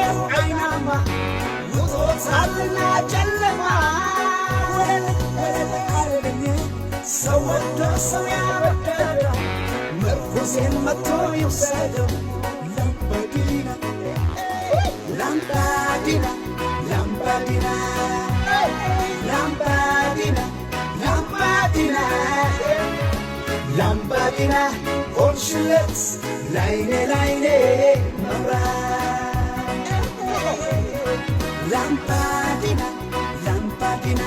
እንደው አይናማ ውጦታልና ጨለማ ወለል ወለል አለኝ ሰው ወዶ ሰው ያበደረው ምርኩዜን መጥቶ ይውሰደው። ላምባዲና ላምባዲና ላምባዲና ላምባዲና ላምባዲና ላምባዲና ሆንሽለት ላይኔ ላይኔ መብራት ላምባዲና ላምባዲና።